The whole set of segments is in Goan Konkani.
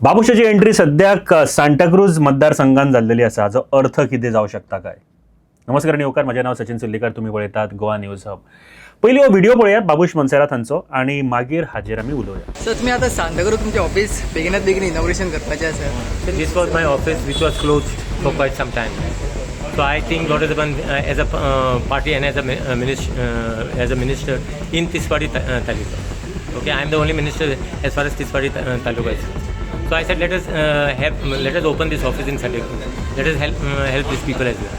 बाबूशाची एंट्री सद्याक सांताक्रूज मतदारसंघात जाल्लेली आसा. हाचो अर्थ कितें जावं शकता काय? नमस्कार आनी येवकार. म्हजें नांव सचिन सुर्लीकर. तुमी पळयतात गोवा न्यूज हब. पयलीं हो व्हिडिओ पळयात बाबूश मोन्सेरात हांचो आनी मागीर हाजेर आमी उलोवया. सर, तुमी आतां सांताक्रूज तुमचें ऑफिस बेगिनात बेगीन इनॉग्रेशन करपाचें आसा. This was my office, which was closed for quite some time. So I think what is as a party and as a as a minister in Tiswadi Taluka. Okay, I am the only minister as far as Tiswadi Taluka is. So I said, let us open this office in Santa. Let us help these people as well.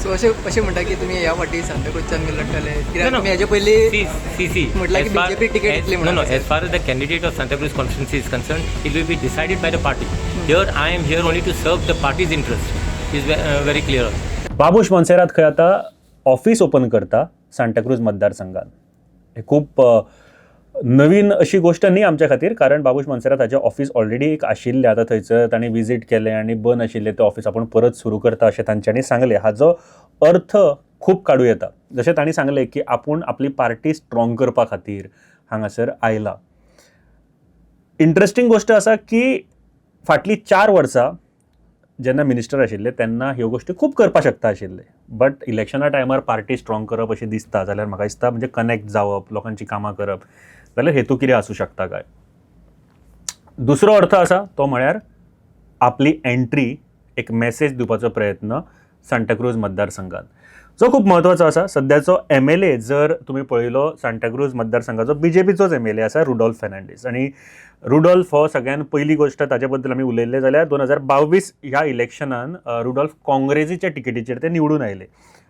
So अशें अशें म्हणटा की तुमी ह्या फावटी सांताक्रूजच्यान लढटले कित्याक No, no. तुमी हेजे पयलीं See, see, see. म्हटलं की As far BJP ticket as- दितली No, म्हणून. No. As far as the candidate of Santa Cruz constituency is concerned, it will be decided by the party. Here, I am here only to serve the party's interest. Is very clear. Babush Monserrate खंय आतां ऑफिस ओपन करता सांताक्रूज मतदारसंघात. हे खूब नवीन अशी गोश्ट न्ही आमच्या खातीर, कारण बाबूश मोन्सेरात हाचें ऑफिस ऑलरेडी एक आशिल्लें. आतां थंयसर तांणी विजीट केलें आनी बंद आशिल्लें तें ऑफिस आपूण परत सुरू करता अशें तांच्यांनी सांगलें. हाजो अर्थ खूब काडूं येता. जशें तांणी सांगलें की आपूण आपली पार्टी स्ट्रॉंग करपा खातीर हांगासर आयला. इंट्रस्टींग गोश्ट आसा की फाटलीं 4 वर्सां जेन्ना मिनिस्टर आशिल्ले तेन्ना ह्यो गोश्टी खूब करपाक शकता आशिल्ले, बट इलेक्शना टायमार पार्टी स्ट्रॉंग करप अशें दिसता जाल्यार म्हाका दिसता म्हणजे कनेक्ट जावप, लोकांची कामां करप, जाल्यार हेतू कितें आसूं शकता काय? दुसरो अर्थ आसा तो म्हळ्यार आपली एंट्री, एक मॅसेज दिवपाचो प्रयत्न सांताक्रूज मतदारसंघात, जो खूब म्हत्वाचो आसा. सद्याचो एमएलए जर तुमी पळयलो सांताक्रूज मतदारसंघाचो, बीजेपीचोच एमएलए आसा रुडॉल्फ फेर्नांडीस. आनी रुडॉल्फ हो सगळ्यान पयली गोश्ट ताचे बद्दल आमी उलयल्ले जाल्यार 2022 ह्या इलेक्शनान रुडॉल्फ काँग्रेसीच्या टिकेटीचेर ते निवडून आयले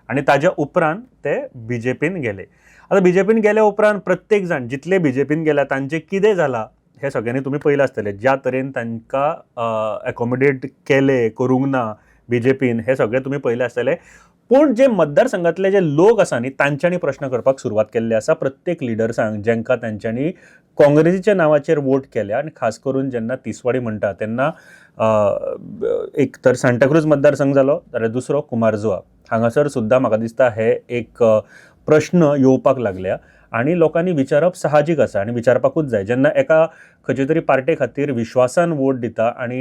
आनी ताज्या उपरांत ते बीजेपीन गेले. आतां बीजेपीन गेल्या उपरांत प्रत्येक जाण जितले बीजेपीन गेल्या तांचें कितें जालां हें सगळ्यांनी तुमी पळयलां आसतलें. ज्या तरेन तांकां एकोमोडेट केले, करूंक ना बीजेपीन, हें सगळें तुमी पळयलें आसतलें. पूण जे मतदारसंघातले जे लोक आसा न्ही, तांच्यांनी प्रश्न करपाक सुरवात केल्ली आसा प्रत्येक लिडर्सांक जेंकां तांच्यांनी काँग्रेसीच्या नांवाचेर वोट केल्या. आनी खास करून जेन्ना तिसवाडी म्हणटा तेन्ना एक तर सांताक्रूज मतदारसंघ जालो, जाल्यार दुसरो कुमारजुआ. हांगासर सुद्दां म्हाका दिसता हे एक प्रश्न येवपाक लागल्या आनी लोकांनी विचारप साहजीक आसा आनी विचारपाकूच जाय. जेन्ना एका खंयचे तरी पार्टे खातीर विश्वासान वोट दिता आनी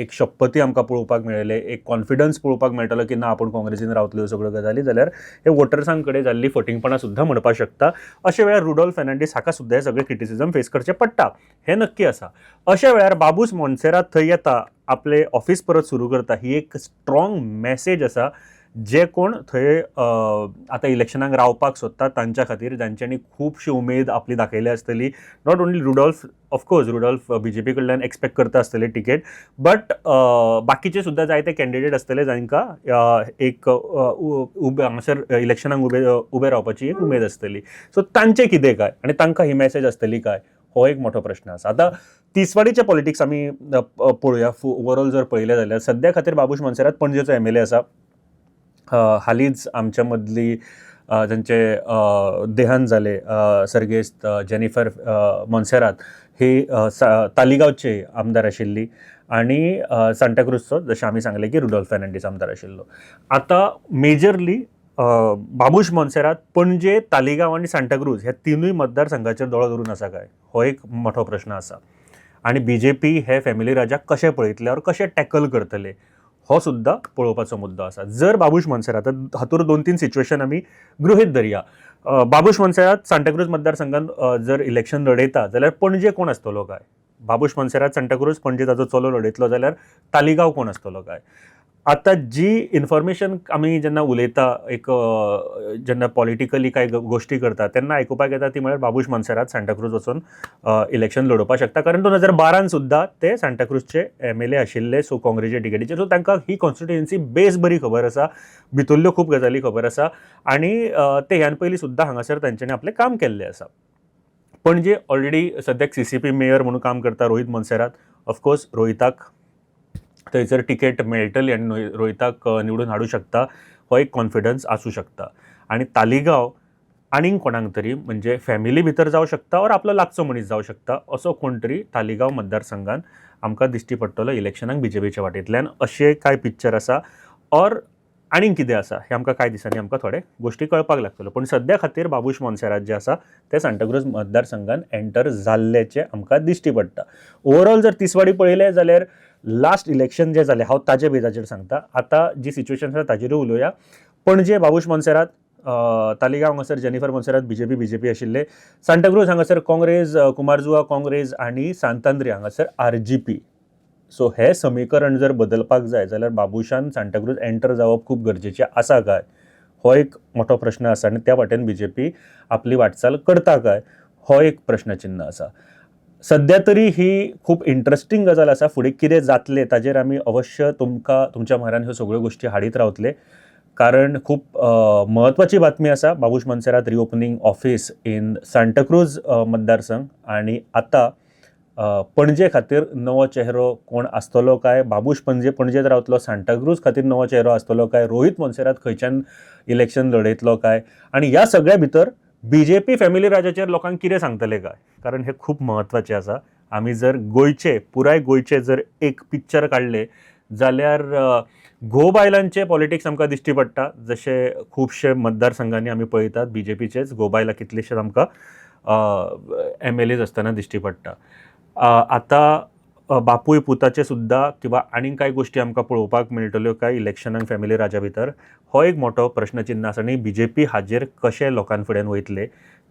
एक शपथी आमकां पळोवपाक मेळ्ळेले, एक कॉन्फिडन्स पळोवपाक मेळटलो की ना, आपूण काँग्रेसीन रावतल्यो ह्यो सगळ्यो गजाली, जाल्यार हे वोटर्सां कडेन जाल्ली फटींगपणां सुद्दां म्हणपाक शकता. अशा वेळार रुडॉल्फ फेर्नांडीस हाका सुद्दां हे सगळे क्रिटिसिजम फेस करचें पडटा हें नक्की आसा. अशा वेळार बाबूस मोन्सेरात थंय येता, आपलें ऑफिस परत सुरू करता, ही एक स्ट्रॉंग मॅसेज आसा जे कोण थंय आतां इलेक्शनाक रावपाक सोदता तांच्या खातीर, जांच्यांनी खुबशी उमेद आपली दाखयल्या आसतली. Not only Rudolf, of course Rudolf BJP कडल्यान एक्सपेक्ट करता आसतले टिकेट, बट बाकीचे सुद्दां जायते कॅन्डिडेट आसतले जांकां एक उबे हांगासर इलेक्शनाक उबे उबे रावपाची एक उमेद आसतली. सो तांचें कितें काय आनी तांकां ही मॅसेज आसतली काय, हो एक मोठो प्रश्न आसा. आतां तिसवाडीचे पॉलिटिक्स आमी पळोवया. ओवरऑल जर पळयलें जाल्यार सद्या खातीर बाबूश मोन्सेरात पणजेचो एमएलए आसा. हालींच आमच्या मदली जांचे देहांत जालें, सर्गेस्त जेनिफर मोन्सेरात ही तालिगांवचे आमदार आशिल्ली आनी सांताक्रूजचो, जशें आमी सांगलें की रुडॉल्फ फेर्नांडीस आमदार आशिल्लो. आतां मेजरली बाबूश मोन्सेरात पणजे, तालिगांव आनी सांताक्रूज ह्या तिनूय मतदारसंघाचेर दोळो धरून आसा काय, हो एक मोठो प्रश्न आसा. आनी बीजेपी हे फॅमिली राजाक कशें पळयतले ऑर कशें टॅकल करतले, हो सुद्दां पळोवपाचो मुद्दो आसा. जर बाबूश मोन्सेरात, हातूंत दोन तीन सिच्युएशन आमी गृहीत धरया. बाबूश मोन्सेरात सांताक्रूज मतदारसंघात जर इलेक्शन लढयता जाल्यार पणजे कोण आसतलो काय? बाबूश मोन्सेरात सांताक्रूज, पणजे ताजो चलो लढयतलो जाल्यार तालिगांव कोण आसतलो काय? आतां जी इन्फॉर्मेशन आमी जेन्ना उलयता, एक जेन्ना पॉलिटिकली कांय गोश्टी करता तेन्ना आयकुपाक येता ती म्हळ्यार बाबूश मोन्सेरात सांताक्रूज वचून इलेक्शन लडोवपाक शकता, कारण 2012न सुद्दां ते सांताक्रूजचे एमएलए आशिल्ले, सो काँग्रेसच्या टिकेटीचेर. सो तांकां ही कॉन्स्टिट्युएन्सी बेस बरी खबर आसा, भितरल्यो खूब गजाली खबर आसा आनी ते ह्यान पयलीं सुद्दां हांगासर तांच्यांनी आपलें काम केल्लें आसा. पणजे ऑलरेडी सद्याक सीसीपी मेयर म्हणून काम करता रोहीत मोन्सेरात. ऑफकोर्स रोहिताक थंयसर टिकेट मेळटली आनी रोहिताक निवडून हाडूं शकता, हो एक कॉन्फिडन्स आसूं शकता. आनी तालिगांव आनीक कोणाक तरी, म्हणजे फॅमिली भितर जावं शकता ऑर आपलो लागचो मनीस जावं शकता, असो कोण तरी तालिगांव मतदारसंघान आमकां दिश्टी पडटलो इलेक्शनाक बीजेपीच्या वाटेंतल्यान, अशें कांय पिक्चर आसा. ऑर आनीक कितें आसा हें आमकां कांय दिसांनी आमकां थोडे गोश्टी कळपाक लागतल्यो. पूण सद्या खातीर बाबूश मोन्सेरात जे आसा ते सांताक्रूज मतदारसंघान एंटर जाल्ल्याचें आमकां दिश्टी पडटा. ओवरऑल जर तिसवाडी पळयलें जाल्यार लास्ट इलेक्शन जें जालें, हांव ताजे बेजाचेर सांगता, आतां जी सिच्युएशन आसा ताजेरूय उलोवया. पणजे बाबूश मोन्सेरात, तालिगांव हांगासर जेनिफर मोन्सेरात बीजेपी आशिल्ले, सांताक्रूज हांगासर काँग्रेस, कुमारजुआ काँग्रेस आनी सांतांद्रे हांगासर आरजीपी. सो हें समीकरण जर बदलपाक जाय जाल्यार बाबूशान सांताक्रूज एंटर जावप खूब गरजेचें आसा काय, हो एक मोठो प्रश्न आसा आनी त्या वाटेन बीजेपी आपली वाटचाल करता काय हो एक प्रश्नचिन्ह आसा. सद्या तरी ही खूब इंट्रस्टींग गजाल आसा. फुडें कितें जातलें ताजेर आमी अवश्य तुमकां तुमच्या म्हऱ्यान ह्यो सगळ्यो गोश्टी हाडीत रावतले, कारण खूब म्हत्वाची बातमी आसा. Babush Monserrate reopening office in Santacruz मतदारसंघ आनी आतां पणजे खातीर नवो चेहरो कोण आसतलो काय, बाबूश पणजेत रावतलो, सांताक्रूज खातीर नवो चेहरो आसतलो काय, रोहीत मोन्सेरात खंयच्यान इलेक्शन लढयतलो काय, आनी ह्या सगळ्या भितर बीजेपी फॅमिली राजाचेर लोकांक कितें सांगतले काय, कारण हें खूब म्हत्वाचें आसा. आमी जर गोंयचे पुराय गोंयचे जर एक पिक्चर काडलें जाल्यार घोव बायलांचे पॉलिटिक्स आमकां दिश्टी पडटा, जशे खुबशे मतदारसंघांनी आमी पळयतात बीजेपीचेच घोव बायलां कितलेशेच आमकां एमएलएज आसतना दिश्टी पडटा. आतां बापूय पुताचे सुद्दां किंवा आनीक कांय गोश्टी आमकां पळोवपाक मेळटल्यो काय इलेक्शनाक फॅमिली राजा भितर, हो एक मोठो प्रश्नचिन्ह आसा आनी बीजेपी हाजेर कशें लोकां फुड्यान वयतले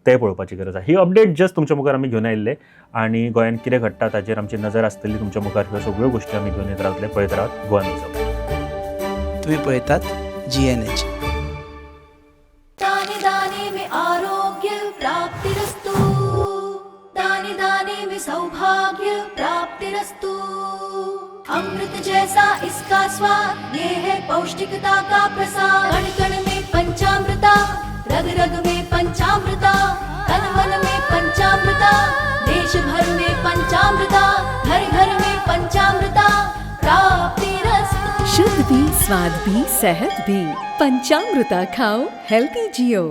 तें पळोवपाची गरज आसा. ही अपडेट जस्ट तुमच्या मुखार आमी घेवन आयिल्ले आनी गोंयांत कितें घडटा ताजेर आमची नजर आसतली. तुमच्या मुखार ह्यो सगळ्यो गोश्टी आमी घेवन येत रावतले. पळयत रावत गोवा न्यूज. तुमी पळयतात जीएनएच. दाने दाने में आरोग्य प्राप्तिरस्तु, दाने दाने में सौभाग्य प्राप्तिरस्तु। अमृत जैसा इसका स्वाद, ये है पौष्टिकता का प्रसाद। कण कण में पंचामृता, रग रग में पंचामृता, तन मन में पंचामृता, देश भर में पंचामृता, घर घर में पंचामृता प्राप्तिरस्तु। शुद्ध भी, स्वाद भी, सेहत भी। पंचामृता खाओ, हेल्दी जियो।